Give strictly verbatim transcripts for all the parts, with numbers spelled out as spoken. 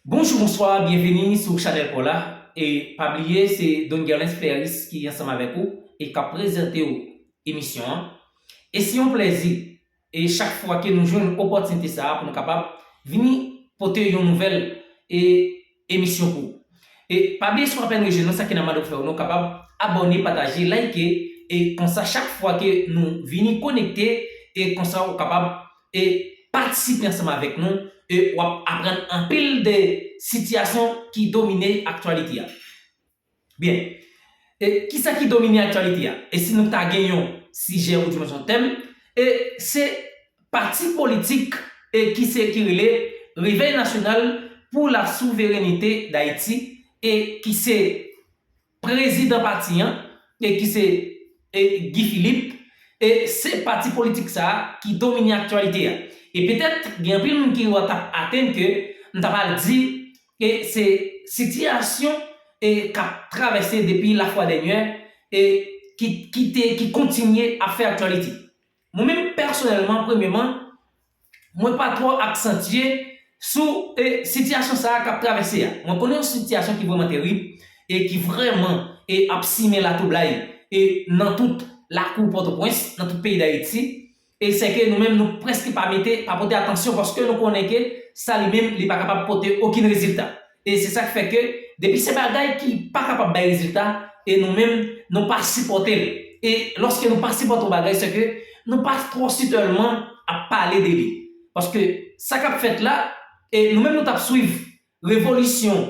Bonjou, bonswa, byenveni sou chanèl pa w la. E pa bliye, se Don Gerlens Fleris ki ansanm avèk ou e k ap prezante w emisyon an. E se yon plèzi, e chak fwa ke nou jwenn opòtinite sa a pou nou kapab vini pote yon nouvèl e emisyon pou ou. E pa bliye, si w apèn rejwenn nou, sa ki nan mande w fè, nou kapab abòne, pataje, like, e konsa chak fwa ke nou vini konekte, e konsa ou kapab e patisipe ansanm avèk nou, e w ap aprann anpil de sitiyasyon ki domine aktyalite a. Byen, e kisa ki domine aktyalite a? E si nou ta gen yon sijè oudimwens yon tèm, e se pati politik e ki se ki rele Réveil National pour la Souveraineté d'Haïti, e ki se prezidan pati an, e ki se e Guy Philippe, e se pati politik sa a ki domine aktyalite a. E petèt gen anpil moun ki w t ap atann ke m ta pral di e se sitiyasyon e k ap travèse depi lafwa dènyè e ki ki te ki kontinye ap fè aktyalite. Mwen menm pèsonèlman, premyèman, mwen pa twò aksantye sou e sitiyasyon sa a k ap travèse a. Mwen konnen yon sitiyasyon ki vrèman terib e ki vrèman e ap simen latwoublay e nan tout lakou Pòtoprens, nan tout peyi Dayiti. E se ke nou menm nou prèske pa mete, pa pote atansyon paske nou konnen ke sa li menm li pa kapab pote okenn rezilta. E se sa k fè ke depi se bagay ki pa kapab bay rezilta, e nou menm nou pa sipòte l. E lòske nou pa sipòte yon bagay, se ke nou pa twò sitèlman ap pale de li. Paske sa k ap fèt la, e nou menm nou t ap swiv revolisyon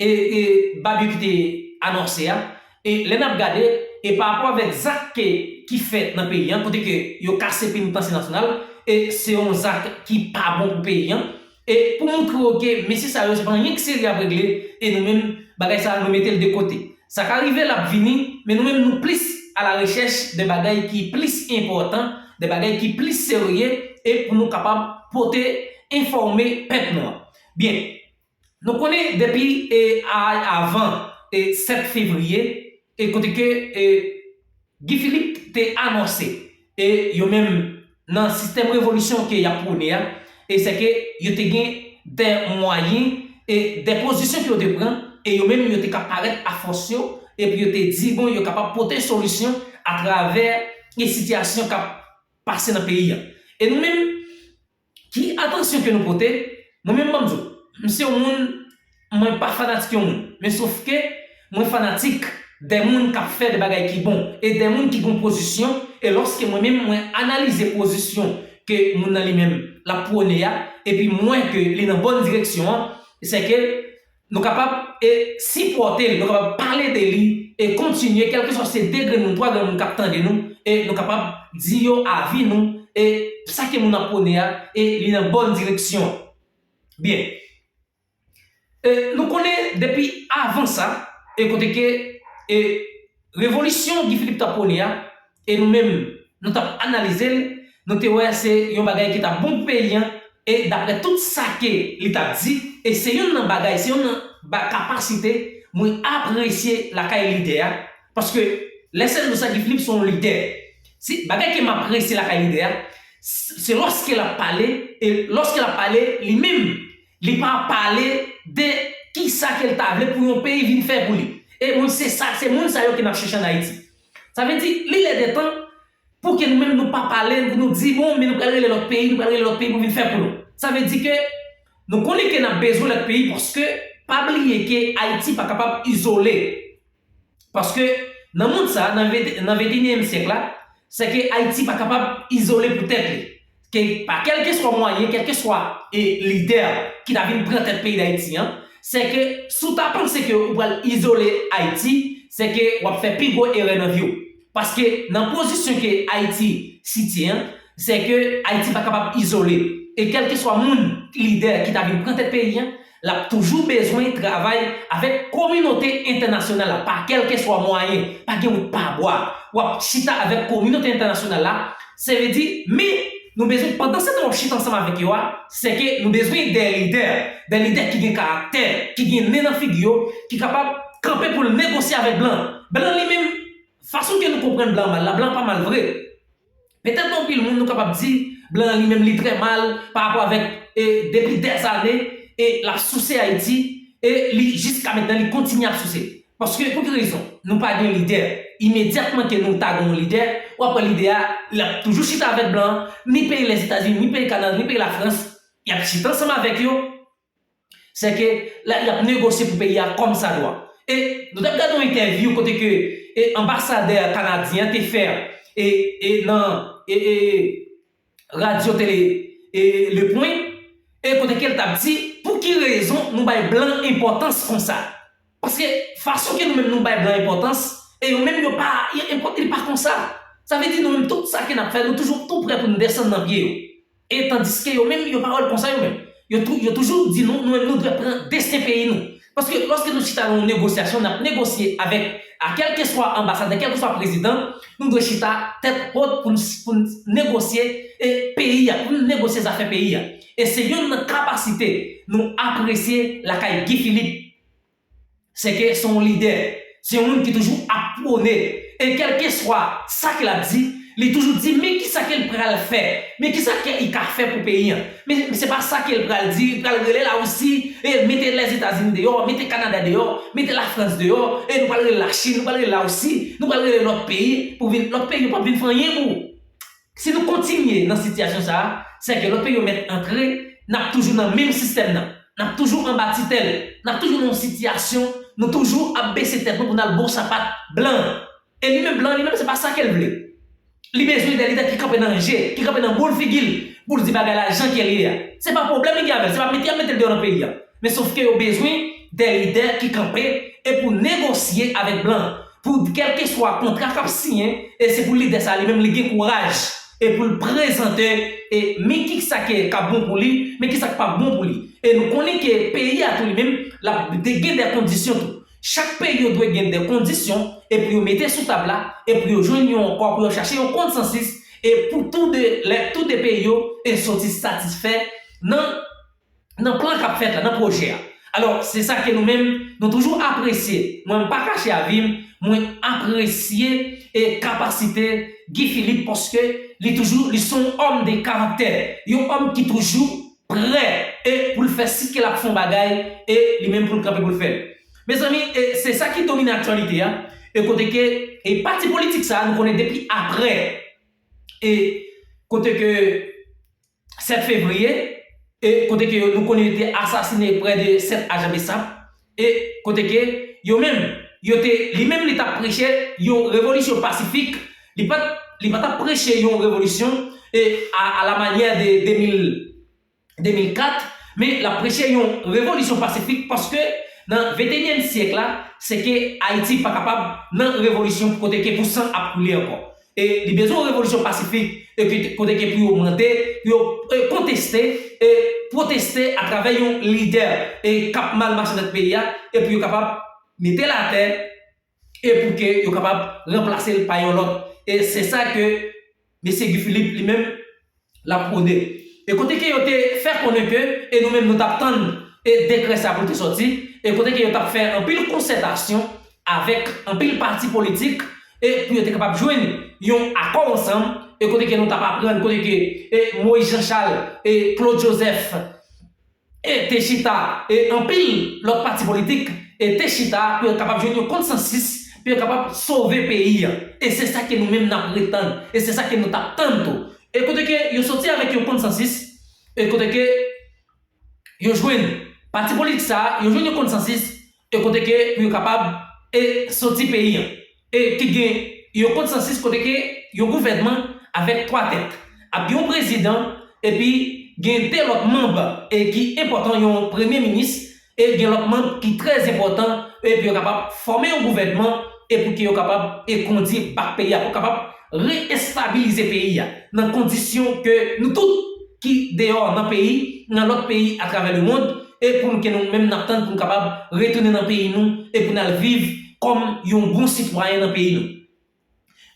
e e Babio ki te anonse a. E lè n ap gade, e pa rapò avèk zak ke ki fèt nan peyi an, kote ke yo kase penitansye nasyonal, e se yon zak ki pa bon pou peyi an. E pou montre w ke mesye sa yo se pa anyen k serye ap regle, e nou menm bagay sa a nou mete l de kote. Sa ka rive l ap vini, men nou menm nou plis a la rechèch de bagay ki plis enpòtan, de bagay ki plis serye, e pou nou kapab pote enfòme pèp nou an. Byen, nou konnen depi e a avan e sèt fevriye, e kote ke e Guy Philippe te anonse e yo menm nan sistèm revolisyon ke y ap pwone a, e se ke yo te gen de mwayen e de pozisyon ke yo te pran, e yo menm yo te ka parèt a fòs yo, epi yo te di bon yo kapab pote solisyon atravè e sitiyasyon k ap pase nan peyi a. E nou menm, ki atansyon ke nou pote? Mwen menm ban m di w, m se yon moun, mwen pa fanatik yon moun, men sof ke mwen fanatik de moun k ap fè de bagay ki bon e de moun ki gen pozisyon. E lòske mwen menm mwen analize pozisyon ke moun nan li menm l ap pwone a, epi m wè ke li nan bòn direksyon an, se ke nou kapab e sipòte l, nou kapab pale de li e kontinye, kèlkeswa se de grenn moun, twa grenn moun k ap tande nou, e nou kapab di yo avi nou e sa ke moun ap pwone a, e li nan bòn direksyon. Byen. E nou konnen depi avan sa, e kote ke e revolisyon Guy Philippe t ap pwone a, e nou menm nou t ap analize l, nou te wè se yon bagay ki t ap bon pou peyi an, e daprè tout sa ke li t ap di, e se youn nan bagay, se youn nan ba kapasite mwen apresye lakay lidè a, paske lè sèl nou sa Guy Philippe se yon lidè. Si bagay ke m apresye lakay lidè a, se lòske l ap pale, e lòske l ap pale, li menm, li pa pale de kisa ke l ta vle pou yon peyi vin fè pou li. E mwen se sa, se moun sa yo ke n ap chèche ann Ayiti. Sa vle di, li lè de tan pou ke nou menm nou pa pale, pou nou di bon, men nou pral rele lòt peyi, nou pral rele lòt peyi pou vin fè pou nou. Sa vle di ke nou konnen ke n ap bezwen lòt peyi paske pa bliye ke Ayiti pa kapab izole. Paske nan mond sa, nan vent, nan venteyinyèm syèk la, se ke Ayiti pa kapab izole pou tèt li. Ke pa kèlkeswa mwayen, kèlkeswa e lidè ki ta vin pran tèt peyi Dayiti an, se ke si w ta panse ke ou pral izole Ayiti, se ke w ap fè pi gwo erè nan vi w. Paske nan pozisyon ke Ayiti sitye an, se ke Ayiti pa kapab izole. E kèlkeswa moun, lidè ki ta vin pran tèt peyi an, l ap toujou bezwen travay avèk kominote entènasyonal la pa kèlkeswa mwayen. Pa gen wout pa bwa. W ap chita avèk kominote entènasyonal la, se vle di, men nou bezwen, pandan se tan w ap chita ansanm avèk yo a, se ke nou bezwen de lidè, de lidè ki gen karaktè, ki gen nen nan figi yo, ki kapab kanpe pou l negosye avèk blan. Blan li menm, fason ke nou konprann blan mal la, blan pa mal vre. Petèt gen anpil moun nou kapab di blan li menm li trè mal pa rapò avèk e depi dèzane, e l ap souse Ayiti, e li jiska mentnan li kontinye ap souse. Paske pou ki rezon? Nou pa gen lidè. Imedyatman ke nou ta gen yon lidè, w ap wè lidè a, l ap toujou chita avèk blan, ni peyi Lèzetazini, ni peyi Kanada, ni peyi Lafrans, y ap chita ansanm avèk yo. Se ke la, y ap negosye pou peyi a kòmsadwa. E nou t ap gade yon entèvyou kote ke e, anbasadè kanadyen an te fè e, e nan e, e, radyo tele e, Le Point, e kote ke l t ap di, pou ki rezon nou bay blan enpòtans konsa? Paske fason ke nou menm nou bay blan enpòtans, e yo menm yo pa, yo enpòt-, li pa konsa. Sa vle di nou menm tout sa ke n ap fè, nou toujou tou prè pou n desann nan pye yo. E tandiske yo menm, yo pa wè l konsa yo menm. Yo tou, yo toujou di nou, nou menm nou dwe pran desten peyi nou. Paske lòske nou chita nan yon negosyasyon, n ap negosye avèk, a kèlkeswa anbasadè, kèlkeswa prezidan, nou dwe chita tèt wot pou n, pou n negosye e peyi a, pou n negosye zafè peyi a. E se youn nan kapasite nou apresye lakay Guy Philippe. Se ke se yon lidè, se yon moun ki toujou ap pwone. E kèlkeswa sa ke l ap di, li toujou di, men kisa ke l pral fè, men kisa ke li ka fè pou peyi an. Men, men se pa sa ke l pral di, li pral rele Larisi, e mete Lèzetazini deyò, mete Kanada deyò, mete Lafrans deyò, e nou pral rele Lachin, nou pral rele Larisi, nou pral rele lòt peyi, pou vin, lòt peyi yo p ap vin fè anyen pou ou. Si nou kontinye nan sitiyasyon sa a, se ke lòt peyi yo mèt antre, n ap toujou nan menm sistèm nan. N ap toujou anba titèl. N ap toujou nan yon sitiyasyon, nou toujou ap bese tèt nou pou n al bo sapat blan. E li menm blan, li menm, se pa sa ke l vle. Li bezwen de lidè ki kanpe nan je, ki kanpe nan boul figi l, pou l di bagay la jan ke l ye a. Se pa pwoblèm li gen avè l, se pa mete y ap mete l deyò nan peyi a. Men sòf ke yo bezwen de lidè ki kanpe e pou negosye avèk blan. Pou kèlkeswa kontra k ap siyen, e se pou lidè sa li menm li gen kouraj e pou l prezante e men kisa ke k ap bon pou li, men kisa k p ap bon pou li. E nou konnen ke peyi a tou li menm, l ap de, gen de kondisyon tou. Chak peyi yo dwe gen de kondisyon e pou yo mete sou tab la e pou yo jwenn yon akò, pou yo chache yon konsansis e pou tou de, lè tou de peyi yo e soti satisfè nan, nan plan k ap fèt la, nan pwojè a. Alò, se sa ke nou menm, nou toujou apresye. Mwen, m pa kache avi m, mwen apresye e kapasite Guy Philippe paske li toujou, li se yon òm de karaktè, yon òm ki toujou prè e pou l fè si ke l ap fè yon bagay e li menm pou l kanpe pou l fè l. Mezanmi, e se sa ki domine aktyalite a. E kote ke e pati politik sa a, nou konnen depi apre e kote ke sèt fevriye, e kote ke yo, nou konnen yo te asasine prè de sèt ajan BSAP, e kote ke yo menm, yo te, li menm li t ap preche yon revolisyon pasifik, li pa t, li pa t ap preche yon revolisyon e a, a la manyè de de mil, de mil kat, men l ap preche yon revolisyon pasifik paske nan venteyinyèm syèk la, se ke Ayiti pa kapab nan revolisyon kote ke pou san ap koule ankò. E li bezwen yon revolisyon pasifik, e ke, kote ke pou yo mande, pou yo e, konteste, e pwoteste atravè yon lidè e k ap mal mache nan peyi a, e pou yo kapab mete l atè, e pou ke yo kapab ranplase l pa yon lòt. E se sa ke mesye Guy Philippe li menm, l ap pwone. E kote ke yo te fè konnen ke, e nou menm nou t ap tann e dekrè sa pou l te sòti, e kote ke yo t ap fè anpil konsètasyon avèk anpil pati politik, e pou yo te kapab jwenn yon akò ansanm, e kote ke nou t ap aprann, kote ke e Moïse Jean Charles, e Claude Joseph, e te chita, e anpil lòt pati politik, e te chita pou yo kapab jwenn yon konsansis, pou yo kapab sove peyi a. E se sa ke nou menm n ap ret tann, e se sa ke nou t ap tann tou. E kote ke yo soti avèk yon konsansis, e kote ke yo jwenn, pati politik sa a, yo jwenn yon konsansis, e kote ke pou yo kapab e soti peyi an. E ki gen yon konsansis kote ke yon gouvènman avèk twa tèt. Ap gen yon prezidan, epi gen de lòt manm e ki enpòtan, yon premye minis, e gen lòt manm ki trè enpòtan, e pou yo kapab fòme yon gouvènman, e pou ke yo kapab e kondi bak peyi a, pou kapab reyestabilize peyi a nan kondisyon ke nou tout ki deyò nan peyi, nan lòt peyi atravè lemonn, e pou nou ke nou menm n ap tann pou nou kapab retounen nan peyi nou, e pou n al viv kòm yon bon sitwayen nan peyi nou.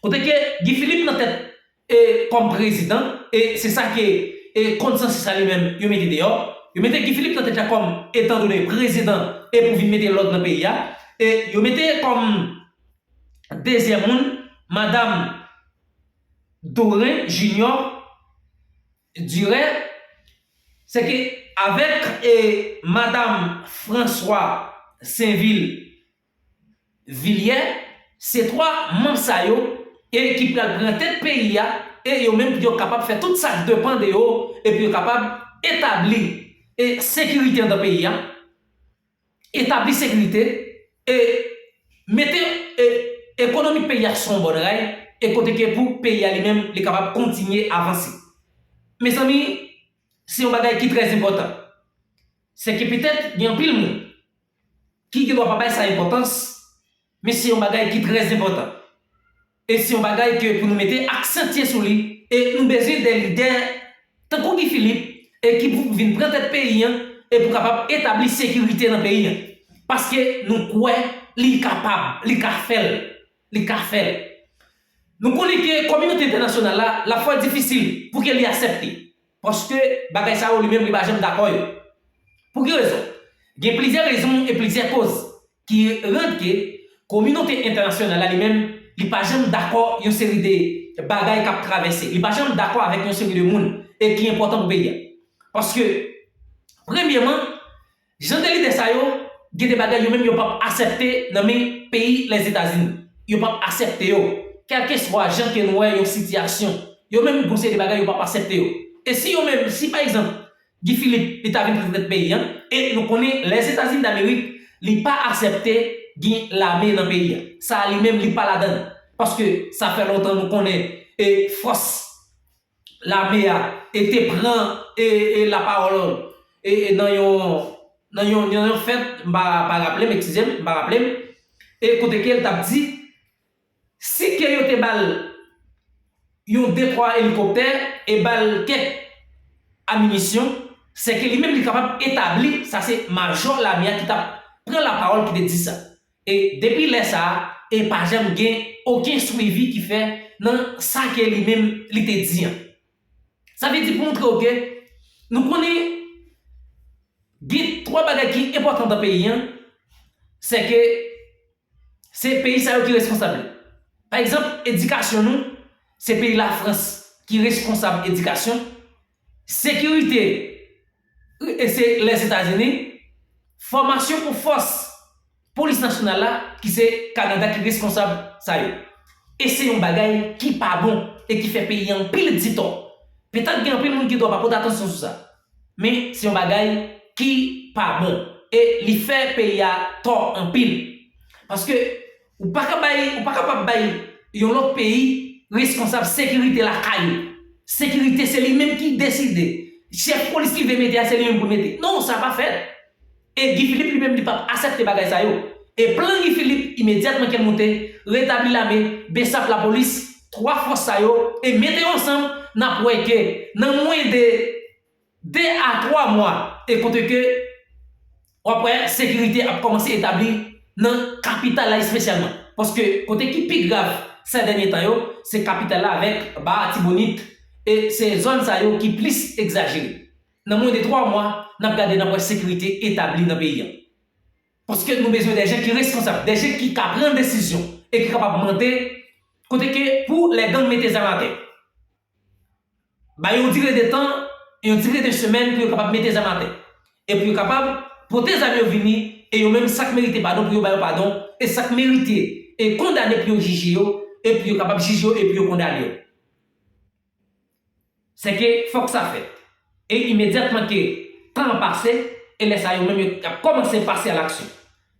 Kote ke Guy Philippe nan tèt e kòm prezidan, e se sa ke e konsansis la li menm yo mete deyò. Yo mete Guy Philippe nan tèt la kòm etandone prezidan e pou vin mete lòd nan peyi a. E yo mete kòm dezyèm moun, madanm Dorin Junior Duré, se ke Avèk e madanm François Sainvil Villiers, se twa manm sa yo e ki pral pran tèt peyi a, e yo menm pou yo kapab fè tout sa k depann de yo, e pou yo kapab etabli e sekirite anndan peyi a, etabli sekirite e mete e ekonomi peyi a sou yon bòn ray, e kote ke pou peyi a li menm li kapab kontinye avanse. Mezanmi, se yon bagay ki trè enpòtan. Se ke petèt gen anpil moun ki gen dwa pa bay sa enpòtans, men se yon bagay ki trè enpòtan. E se yon bagay ke pou nou mete aksan sou li, e nou bezwen de lidè tankou Guy Philippe, e ki pou vin pran tèt peyi an, e pou kapab etabli sekirite nan peyi an. Paske nou kwè li kapab, li ka fè l, li ka fè l. Nou konnen ke kominote entènasyonal la, l ap fè l difisil pou ke li aksepte. Paske bagay sa yo li menm li pa janm dakò yo. Pou ki rezon? Gen plizyè rezon e plizyè koz ki rann ke kominote entènasyonal la li menm, li pa janm dakò yon seri de bagay k ap travèse. Li pa janm dakò avèk yon seri de moun e ki enpòtan pou peyi a. Paske, premyèman, jan de lidè sa yo, gen de bagay yo menm yo p ap aksepte nan men peyi Lèzetazini. Yo p ap aksepte yo. Kèlkeswa jan ke nou wè yon sitiyasyon, yo menm gon seri de bagay yo p ap aksepte yo. E si yo menm, si pa egzanp, Guy Philippe, li ta vin pran tèt peyi an, e nou konnen Lèzetazini Damerik, li pa aksepte gen lame nan peyi an. Sa a li menm, li pa ladan l. Paske sa fè lontan nou konnen, e fòs lame a, e te pran, e, e lapawòl, e, e nan yon, nan yon, nan yon fèt, m pa, pa raple m, eskize m, m pa raple m, e kote ke l t ap di, si ke yo te ba l yon de twa elikoptè e ba l kèk aminisyon, se ke li menm li kapab etabli, sa se majò lame a ki t ap pran lapawòl ki te di sa. E depi lè sa a, e pa janm gen okenn swivi ki fè nan sa ke li menm li te di an. Sa vle di pou montre w ke nou konnen gen twa bagay ki enpòtan nan peyi an, se ke se peyi sa yo ki responsab li. Pa egzanp, edikasyon nou, se peyi Lafrans ki responsab edikasyon, sekirite, e se Lèzetazini, fòmasyon pou fòs polis nasyonal la, ki se Kanada ki responsab sa yo. E se yon bagay ki pa bon e ki fè peyi a anpil ditò. Petèt gen anpil moun ki dwa pa pote atansyon sou sa. Men se yon bagay ki pa bon. E li fè peyi a tò anpil. Paske ou pa ka bay, ou pa kapab bay yon lòt peyi responsab sekirite lakay ou. Sekirite se li menm ki deside. Chèf polis ki vle mete a, se li menm pou l mete. Non, sa pa fèt. E Guy Philippe li menm li p ap aksepte bagay sa yo. E plan Guy Philippe, imedyatman ke l moute, retabli lame, BSAP, lapolis, twa fòs sa yo, e mete yo ansanm, n ap wè ke nan mwen de de a twa mwa, e kote ke w ap wè sekirite ap kòmanse etabli nan kapital la espesyalman. Paske kote ki pi grav sè dènye tan yo, se kapital la avèk Ba Atibonit, e se zòn sa yo ki plis egzajere. Nan mwen de twa mwa, n ap gade, n ap wè sekirite etabli nan peyi a. Paske nou bezwen de jan ki responsab, de jan ki ka pran desizyon e ki kapab mande kote ke pou lè gang mete zam atè. Ba yo yon dire de tan, yon dire de semèn pou yo kapab mete zam atè. E pou yo kapab pote zam yo vini, e yo menm sa k merite padon pou yo ba yo padon, e sa k merite e kondane pou yo jije yo, e pou yo kapab jije yo, e pou yo kondane yo. Se ke fòk sa fèt. E imedyatman ke tan an pase, e lè sa yo menm yo ap kòmanse pase a laksyon.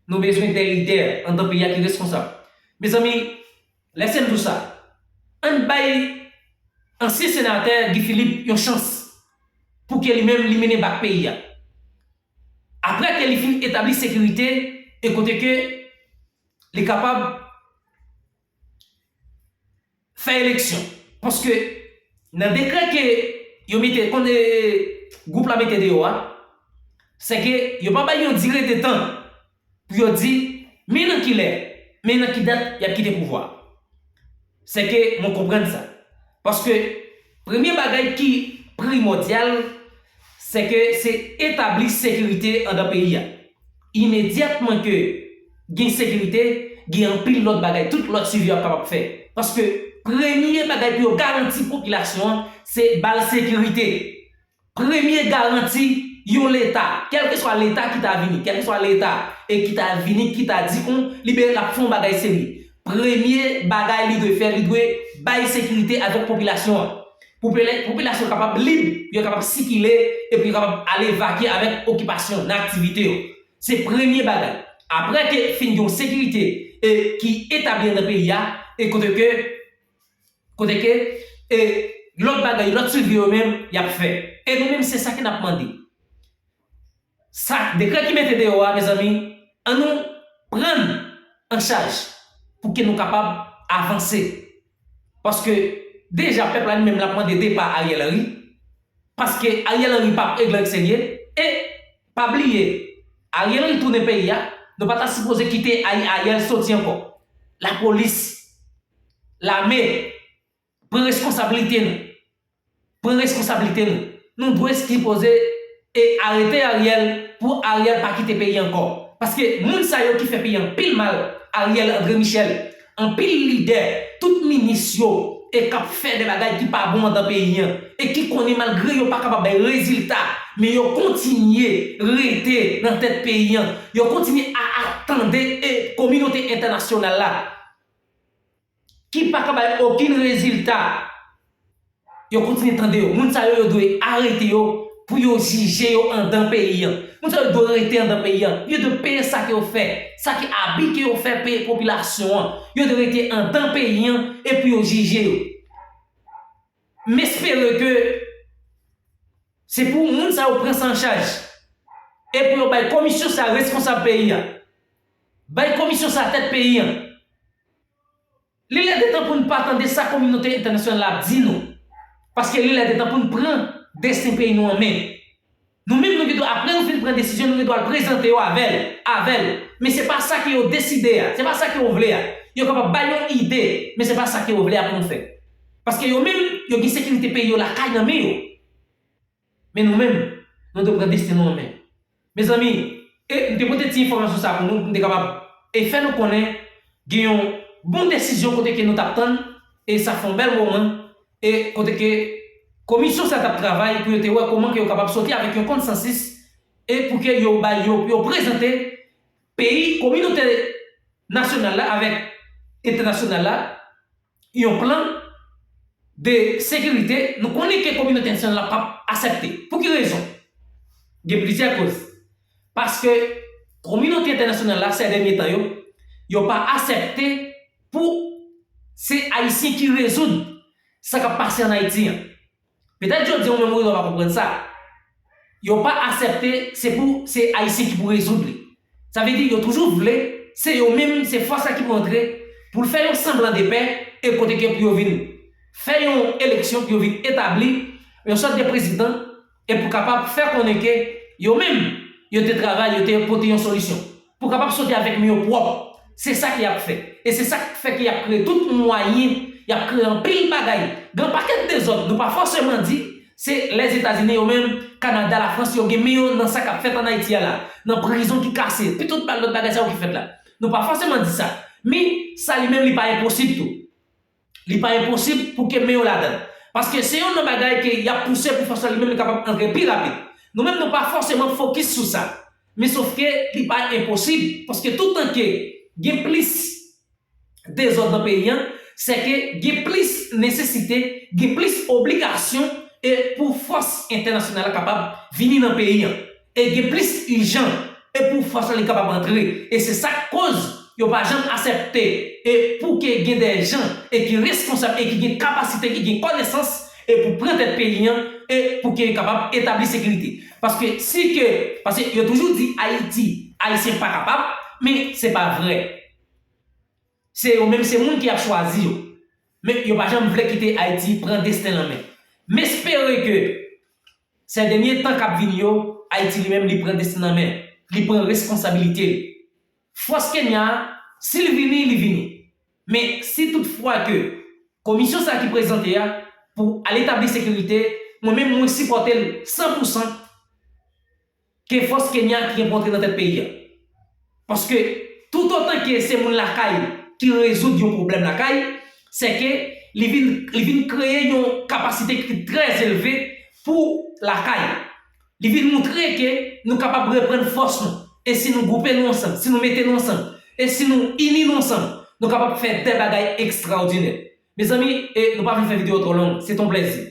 Nou bezwen de lidè anndan peyi a ki responsab. Mezanmi, lè se m di w sa, ann bay ansyen senatè Guy Philippe yon chans pou ke li menm li mennen bak peyi a. Apre ke li fin etabli sekirite e kote ke li kapab fè eleksyon. Paske nan dekrè ke yo mete, kon gwoup la mete deyò a, se ke yo pa bay yon dire de tan pou yo di, men nan ki lè, men nan ki dat y ap kite pouvwa a. Se ke mwen konprann sa. Paske premye bagay ki primòdyal, se ke se etabli sekirite anndan peyi a. Imedyatman ke gen sekirite, gen anpil lòt bagay, tout lòt swivi yo ap kapab fè. Paske premye bagay pou yo garanti popilasyon an, se ba l sekirite. Premye garanti yon leta, kèlkeswa leta ki ta vini, kèlkeswa leta e ki ta vini, ki ta di kon li be l ap fè yon bagay serye, premye bagay li dwe fè, li dwe bay sekirite avèk popilasyon an. Pou popilasyon kapab lib, yo kapab sikile, epi yo kapab ale vakye avèk okipasyon nan aktivite yo. Se premye bagay. Apre ke fin gen yon sekirite e ki etabli nan peyi a, e kote ke kote ke e lòt bagay, lòt swivi yo menm y ap fè. E nou menm se sa ke n ap mande. Sa dekrè ki mete deyò a, mezanmi, ann nou pran l an chaj pou ke nou kapab avanse. Paske deja pèp la li menm l ap mande depa Ariel Henry. Paske Ariel Henry p ap regle anyen serye. E pa bliye, Ariel Henry tounen peyi a, nou pa ta sipoze kite Ariel soti ankò. Lapolis, lame, pran reskonsablite nou. Pran reskonsablite nou. Nou dwe sipoze e arete Ariel pou Ariel pa kite peyi ankò. Paske moun sa yo ki fè peyi anpil mal, Ariel André Michel, anpil lidè, tout minis yo e k ap fè de bagay ki pa bon anndan peyi an e ki konnen malgre yo pa kapab bay rezilta, men yo kontinye rete nan tèt peyi an. Yo kontinye a, a tande e kominote entènasyonal la ki pa ka bay okenn rezilta. Yo kontinye tande yo. Moun sa yo, yo dwe arete yo pou yo jije yo anndan peyi an. Moun sa yo dwe rete anndan peyi an. Yo dwe peye sa ke yo fè, sa ki abi ke yo fè peye popilasyon an. Yo dwe rete anndan peyi an e pou yo jije yo. M espere ke se pou moun sa yo pran sa an chaj e pou yo bay komisyon sa responsab peyi a. Bay komisyon sa tèt peyi an. Li lè de tan pou n pa tande sa kominote entènasyonal la ap di nou. Paske li lè de tan pou n pran desten peyi nou an men. Nou menm nou gen dwa, apre nou fin pran desizyon, nou gen dwa al prezante yo avè l, avè l. Men se pa sa ke yo deside a, se pa sa ke yo vle a. Yo kapab bay yon ide, men se pa sa ke yo vle a pou nou fè. Paske yo menm, yo gen sekirite peyi yo lakay nan men yo. Men nou menm, nou dwe pran desten nou an men. Mezanmi, e m te pote ti enfòmasyon sa pou nou, pou m te kapab e fè nou konnen gen yon bon desizyon kote ke nou t ap tann, e sa fè yon bèl moman, e kote ke komisyon sa t ap travay pou yo te wè kòman ke yo kapab soti avèk yon konsansis, e pou ke yo bay, yo, yo prezante peyi, kominote nasyonal la avèk entènasyonal la, yon plan de sekirite, nou konnen ke kominote entènasyonal la p ap aksepte. Pou ki rezon? Gen plizyè koz. Paske kominote entènasyonal la, sè dènye tan yo, yo pa aksepte pou se Ayisyen ki rezoud sa k ap pase ann Ayiti an. Petèt jodi a ou menm ou gendwa pa konprann sa. Yo pa aksepte se pou se Ayisyen ki pou rezoud li. Sa vle di yo toujou vle se yo menm, se fòs la ki pou antre pou l fè yon sanblan de pè e kote ke pou yo vin fè yon eleksyon, pou yo vin etabli yon sòt de prezidan e pou kapab fè konnen ke yo menm, yo te travay, yo te pote yon solisyon. Pou kapab soti avèk men yo pwòp. Se sa ke y ap fè. E se sa k fè ke y ap kreye tout mwayen, y ap kreye anpil bagay. Gen yon pakèt dezòd, nou pa fòseman di se Lèzetazini yo menm, Kanada, Lafrans, yo gen men yo nan sa k ap fèt ann Ayiti a la, nan prizon ki kase, pi tout lòt bagay sa yo ki fèt la. Nou pa fòseman di sa. Men sa li menm li pa enposib tou. Li pa enposib pou ke men yo ladan l. Paske se youn nan bagay ke y ap pouse pou fòs la li menm li kapab antre pi rapid. Nou menm nou pa fòseman fokis sou sa. Men sofke li pa enposib, paske toutan ke gen plis dezòd nan peyi an, se ke gen plis nesesite, gen plis obligasyon e pou fòs entènasyonal la kapab vini nan peyi an. E gen plis ijan e pou fòs la li kapab antre. E se sa k koz yo pa janm aksepte e pou ke gen de jan e ki reskonsab e ki gen kapasite, ki gen konesans e pou pran tèt peyi an e pou ke yo kapab etabli sekirite. Paske si ke, paske yo toujou di Ayiti, Ayisyen pa kapab, men se pa vrè. Se yo menm, se moun ki ap chwazi yo. Men yo pa janm vle kite Ayiti pran desten l an men. M espere ke sè dènye tan k ap vini yo, Ayiti li menm li pran desten l an men. Li pran responsabilite l. Fòs Kenya a, si l vini, li vini. Men si toutfwa ke komisyon sa ki prezante a pou al etabli sekirite, mwen menm mwen sipòte l san pou san ke fòs Kenya ki gen pou antre nan tèt peyi a. Paske toutotan ke se moun lakay ki rezoud yon pwoblèm lakay, se ke li vin, li vin kreye yon kapasite ki trè elve pou lakay. Li vin moutre ke nou kapab reprann fòs nou. E si nou gwoupe nou ansanm, si nou mete nou ansanm, e si nou ini nou ansanm, nou kapab fè de bagay ekstraòdinè. Mezanmi, e nou pa vin fè videyo twò long, se t on plèzi.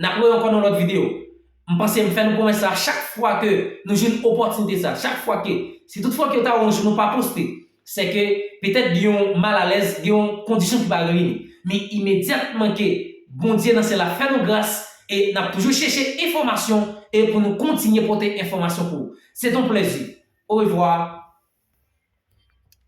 N ap wè ankò nan lòt videyo. M panse m fè nou pwomès sa chak fwa ke nou jwenn opòtinite sa, chak fwa ke, si tout fwa ke yo ta wè yon jou nou pa poste, se ke petèt gen yon malalèz, gen yon kondisyon ki pa reyini. Men imedyatman ke Bondye nan syèl la fè nou gras e n ap toujou chèche enfòmasyon e pou nou kontinye pote enfòmasyon pou ou. Se t on plèzi. Orevwa.